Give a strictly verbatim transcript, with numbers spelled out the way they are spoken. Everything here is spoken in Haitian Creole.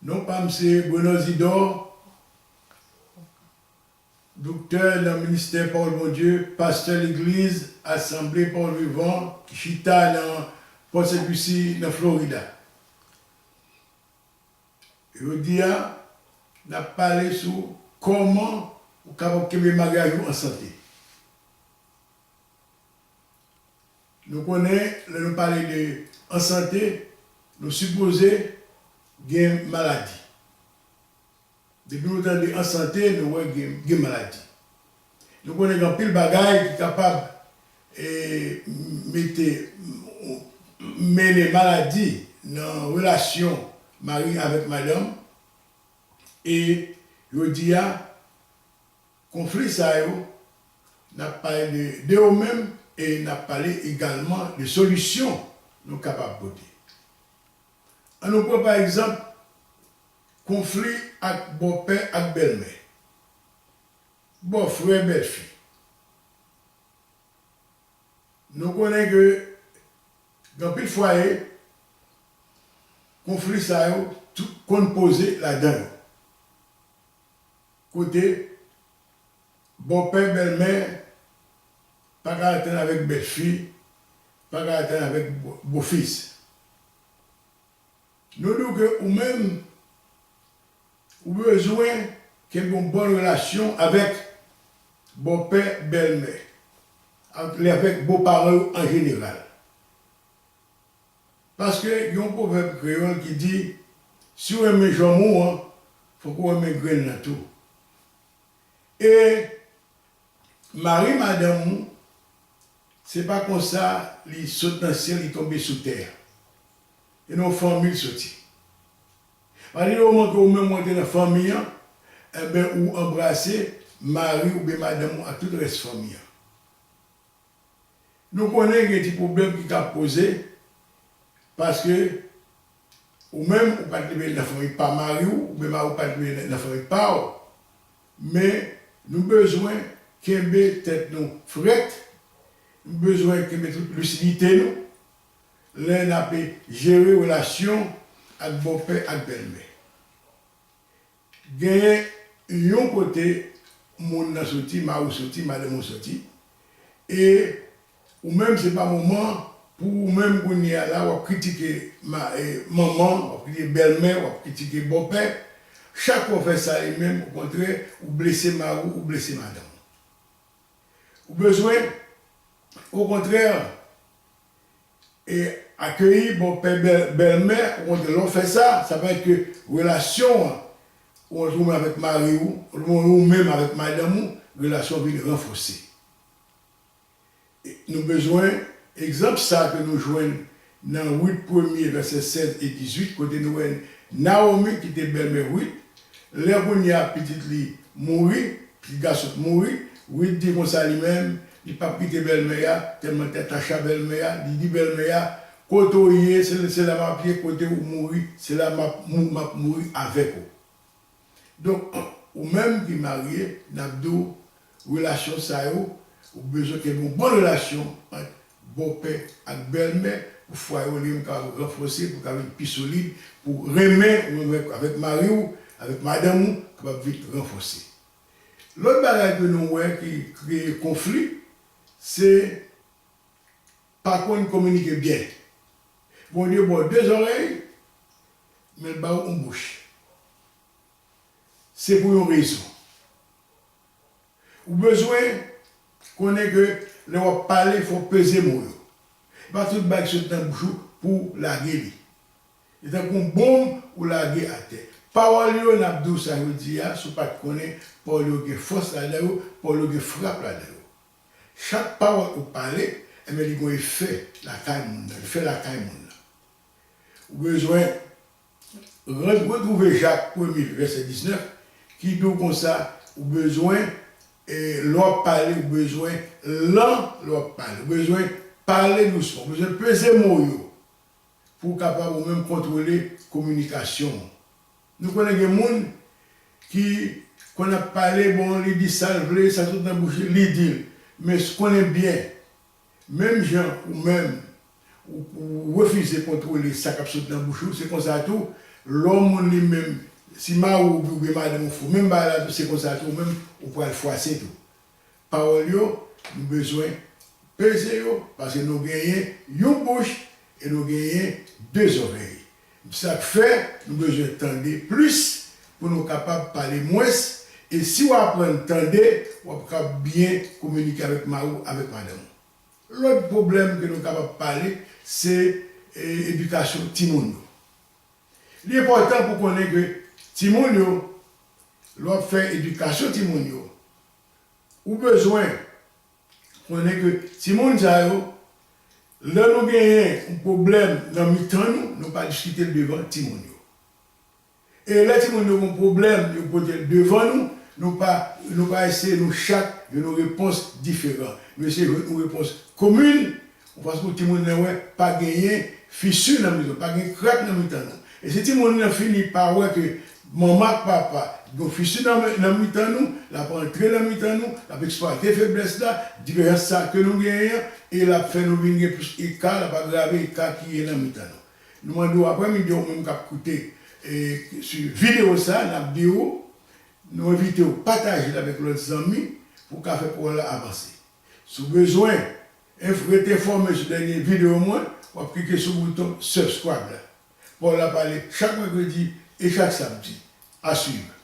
Non pa m se Bruno Zidor, doktè nan ministè Pawòl Bondye, pastè legliz Asanble Pawòl Vivan ki chita nan Port Saint Lucie, nan Florida. Jodi a, n ap pale sou kòman ou kapab kenbe maryaj ou an sante. Nou konnen, lè nou pale de an sante, nou sipoze gen maladi. Depi nou tande an sante, nou wè gen, gen maladi. Nou konnen gen anpil bagay ki kapab, e, mete, mennen maladi nan relasyon mari avèk madanm. E jodi a, konfli sa yo, n ap pale de, de yo menm e n ap pale egalman de solisyon nou kapab pote. An nou pran pa egzanp, konfli ak bòpè ak bèlmè, bòfrè bèlfi. Nou konnen ke gen anpil fwaye, konfli sa yo tou konn poze ladan yo. Kote bòpè, bèlmè pa ka antann avèk bèlfi, pa ka antann avèk bo-, bofis. Nou di w ke ou menm, ou bezwen kenbe yon bòn relasyon avèk bòpè, bèlmè, ak, avèk boparan yo an jeneral. Paske gen yon pwovèb kreyòl ki di, si w renmen janm ou an, fòk ou renmen grenn nan tou. E mari madanm ou, se pa konsa li sot nan syèl, li tonbe sou tè a. E nan yon fanmi l soti. Pati di moman ke ou menm ou antre nan fanmi an, enben, ou anbrase mari oubyen madanm ou ak tout rès fanmi an. Nou konnen gen ti pwoblèm ki ka poze, paske ou menm, ou pa t leve nan fanmi pa mari w, oubyen mari w pa t leve nan fanmi pa w. Men, nou bezwen kenbe tèt nou frèt, nou bezwen kenbe tout lisidite nou, lè n ap jere relasyon ak bòpè ak bèlmè. Genyen yon kote moun nan soti, mari w soti, madanm ou soti, e ou menm se pa moman pou ou menm kounye a la, w ap kritike ma-, e, manman, w ap kritike bèlmè, w ap kritike bòpè. Chak fwa w fè sa li menm, okontrè, ou blese mari w, ou blese madanm ou. Ou bezwen, okontrè, e akeyi bòpè, bèl-, bèlmè, okontrè, lè w fè sa, sa pèmèt ke relasyon an, ou, ou menm avèk mari w, ou, ou menm avèk madanm ou, relasyon vin ranfòse. E nou bezwen, egzanp sa ke nou jwenn nan Wit premye, vèsè sèz e dizuit, kote nou wè Nawomi kite bèlmè Wit, lè kounye a pitit li mouri, pitit gason l mouri, Wit di konsa li menm, li p ap kite bèlmè a, tèlman tèt a cha bèlmè a, li di bèlmè a, kote w ye, se, se la m ap ye, kote w mouri, se la m ap mou-, m ap mouri avèk ou. Donk, ou menm ki marye, n ap di w, relasyon sa yo, ou bezwen kenbe yon bon relasyon ant bòpè ak bèlmè, pou fwaye w li menm kapab ranfòse, pou l ka vin pi solid, pou renmen ou menm avèk, avèk mari w, avèk madanm ou, kapab vin ranfòse. Lòt bagay ke nou wè ki kreye konfli, se pa konn kominike byen. Bondye ba w de zòrèy, men l ba w yon bouch. Se pou yon rezon. Ou bezwen konnen ke lè w ap pale, fò w peze mo yo. E pa tout bagay ki sot nan bouch ou pou w lage li. E tankou yon bonm ou lage atè. Pawòl yo, n ap di w sa jodi a, si w pa t konnen, pawòl yo gen fòs ladan yo, pawòl yo gen frap ladan yo. Chak pawòl ou pale, enben, li gen efè lakay moun nan, efè lakay moun nan. Ou bezwen re-, retwouve Jak premye, vèsè diznèf, ki di w konsa, ou bezwen, e, lè w ap pale, ou bezwen lan lè w ap pale. Ou bezwen pale dousman, ou bezwen peze mo yo pou w kapab ou menm kontwole kominikasyon w. Nou konnen gen moun ki konn ap pale, bon, li di sa l vle, sa sot nan bouch li, li di l. Men konnen byen, menm jan ou menm, ou, ou refize kontwole sa k ap sot nan bouch ou, se konsa tou, Lè yon moun li menm, si mari w oubyen madanm ou fou, menm bagay la tou, se konsa tou, ou menm, ou pral fwase tou. Pawòl yo, nou bezwen peze yo, paske nou genyen yon bouch e nou genyen de zòrèy. Sa k fè nou bezwen tande plis pou nou kapab pale mwens, e si w aprann tande, w ap kapab byen kominike avèk mari w, avèk madanm ou. Lòt pwoblèm ke nou kapab pale, se, e, edikasyon timoun yo. Li enpòtan pou konnen ke timoun yo, lè w ap fè edikasyon timoun yo, ou bezwen konnen ke timoun sa yo, lè nou genyen yon pwoblèm nan mitan nou, nou pa diskite l devan timoun yo. E lè timoun yo gen yon pwoblèm, yo pote l devan nou, nou pa, nou pa eseye nou chak jwenn yon repons diferan. Nou eseye jwenn yon repons komin, yon fason pou timoun nan wè pa genyen fisi nan mitan, pa gen krak nan mitan nou. E si timoun nan fini pa wè ke manman ak papa gen fisi nan, nan mitan nou, l ap antre nan mitan nou, l ap eksplwate feblès la, diferans sa ke nou genyen an, e l ap fè nou vin gen plis eka, l ap agrave eka ki ye nan mitan nou. Nou mande w aprèmidi, ou menm k ap koute, e, sou videyo sa, n ap di w, nou envite w pataje l avèk lòt zanmi pou w ka fè pawòl la avanse. Si w bezwen enf-, ret enfòme sou dènye videyo mwen, w ap klike sou bouton subscribe la. Pawòl la pale chak mèkredi e chak samdi. A suivre.